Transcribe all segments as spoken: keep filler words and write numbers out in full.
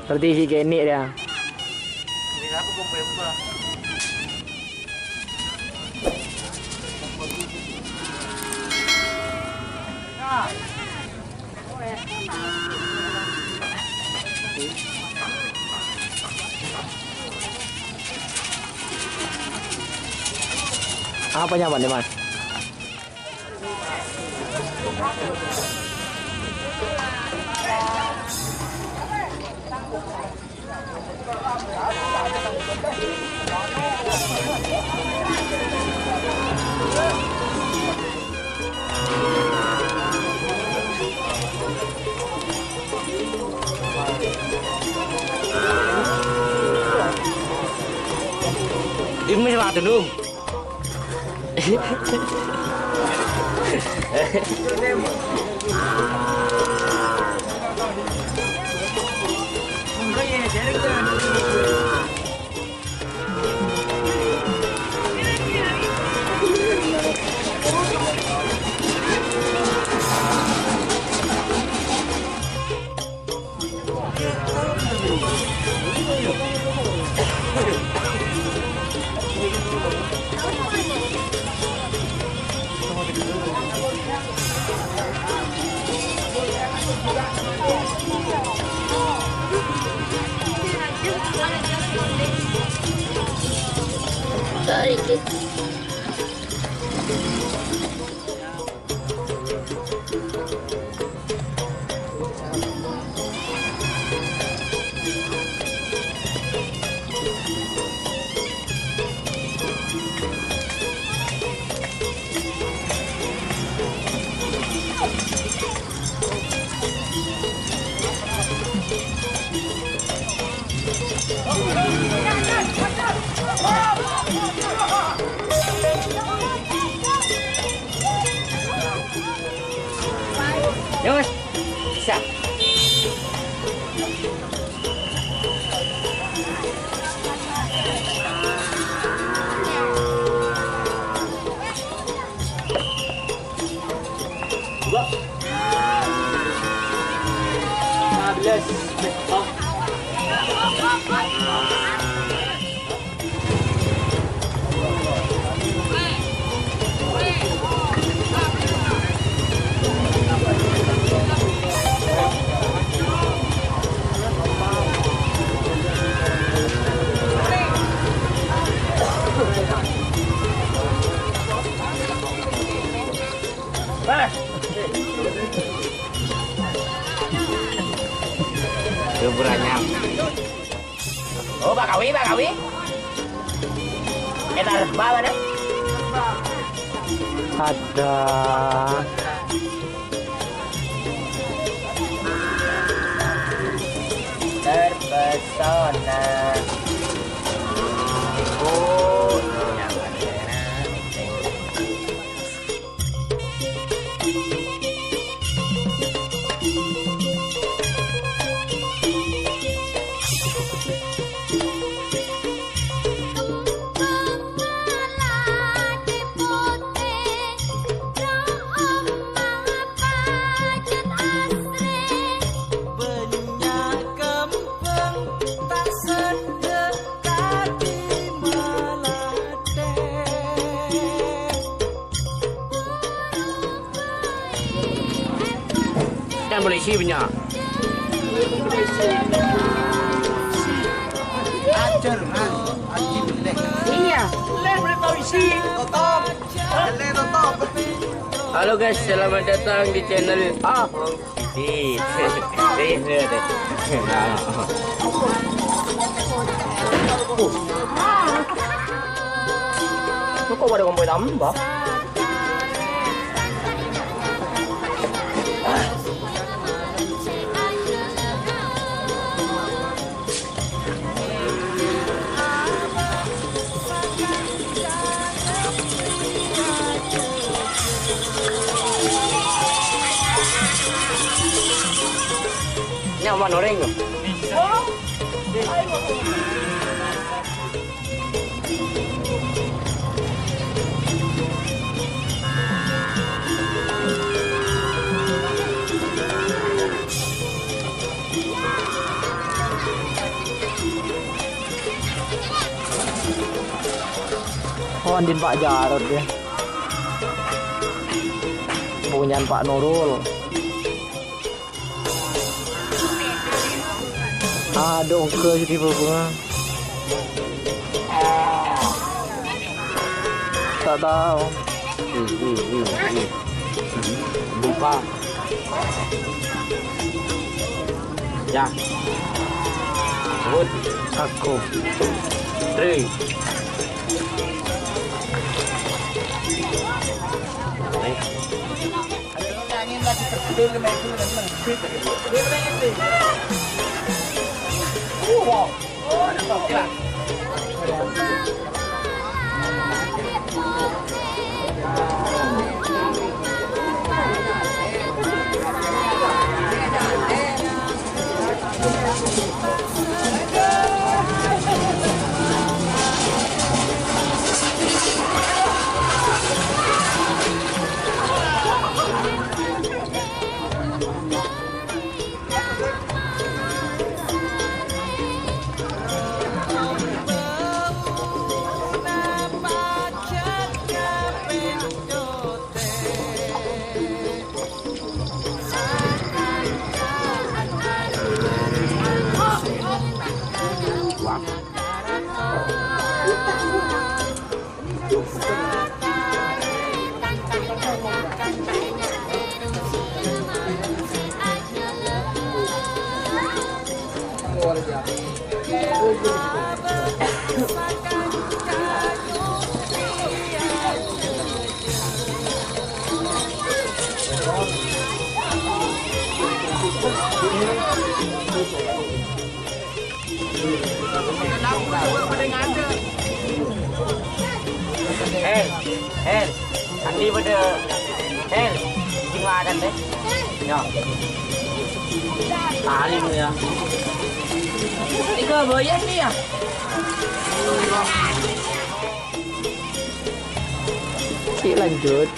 Berarti si Kenny dia. Apa nyaman nih, Mas? Ini sepatu dong. Yos, bisa. Dua. Lima belas. Kuburannya. Oh, Pak Kawi, Pak Kawi. Entar apa, Pak? Ada. Terpesona. Oh, Kan polisi punya. Ajar, Mas. Aji bener. Iya. Bener, bener polisi. Tutup. Bener, tutup. Halo guys, selamat datang di channel Ahong Didit. Ini deh. Kok pada kompoi tambah? Nyaman orèng, kok. Oh, andi'na Pa' Jarot, yâ. Punyana Pa' Nurul. Adhu, ongghâ jadi bâbâ. Ta' tao. Hmm, hmm, hmm, hmm. Buka. Ya. Sebut. Aku. Three. Eh. Hel, Hel, andi' bâdâ, Hel, cing makan deh. Yo. Tali lu ya. Iko boyang nih ya. Cik, lanjut.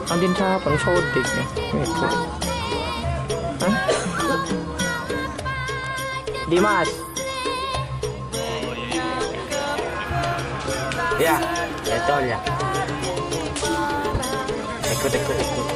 Andin siapa nih, Sodik nih? Itu. Hah? Dimas. Ya, betul ya. Ikut, ikut, ikut.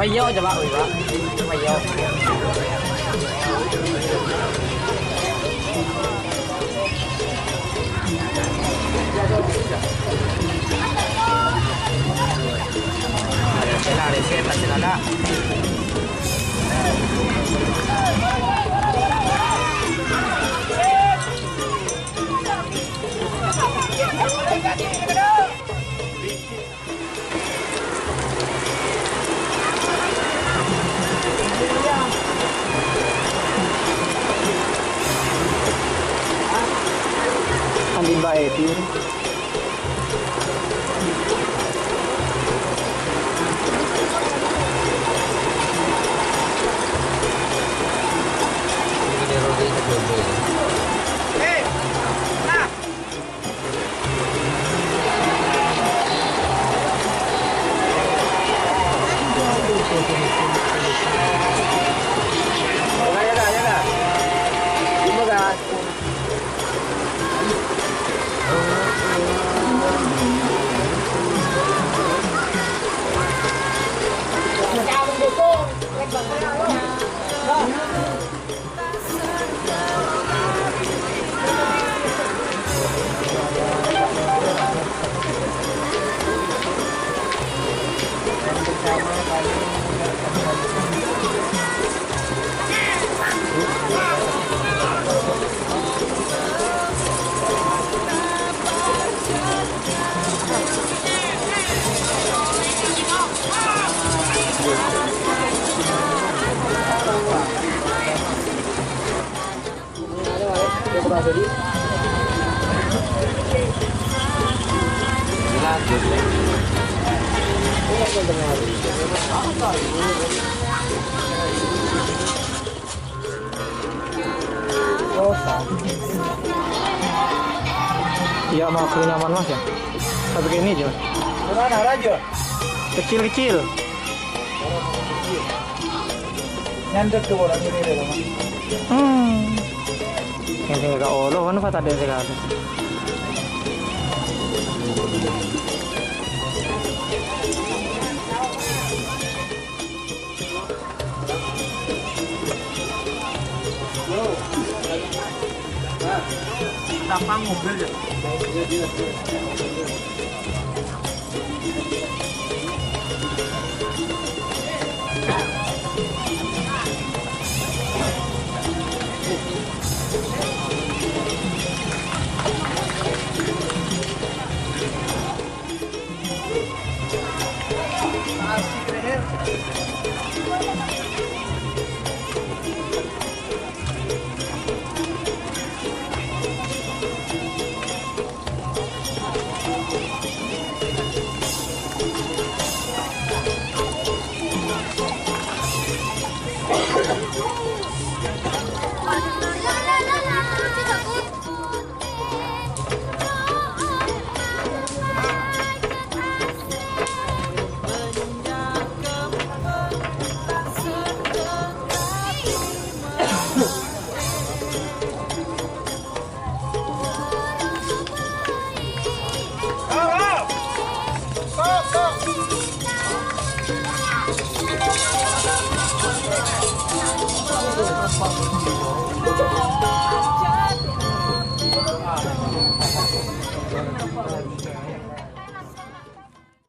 Ayo, coba, coba. Ayo. Andin bae, Pir. Iya, mau aku nyaman, Mas, ya? Tapi kayak ini aja, Mas. Gimana, Raja? Kecil-kecil. Nyandet tuh orang ini, deh, Mas. Hmm. Yang tinggal ke Allah, kan, Pak, tadi sekali. Tapang mobil ya.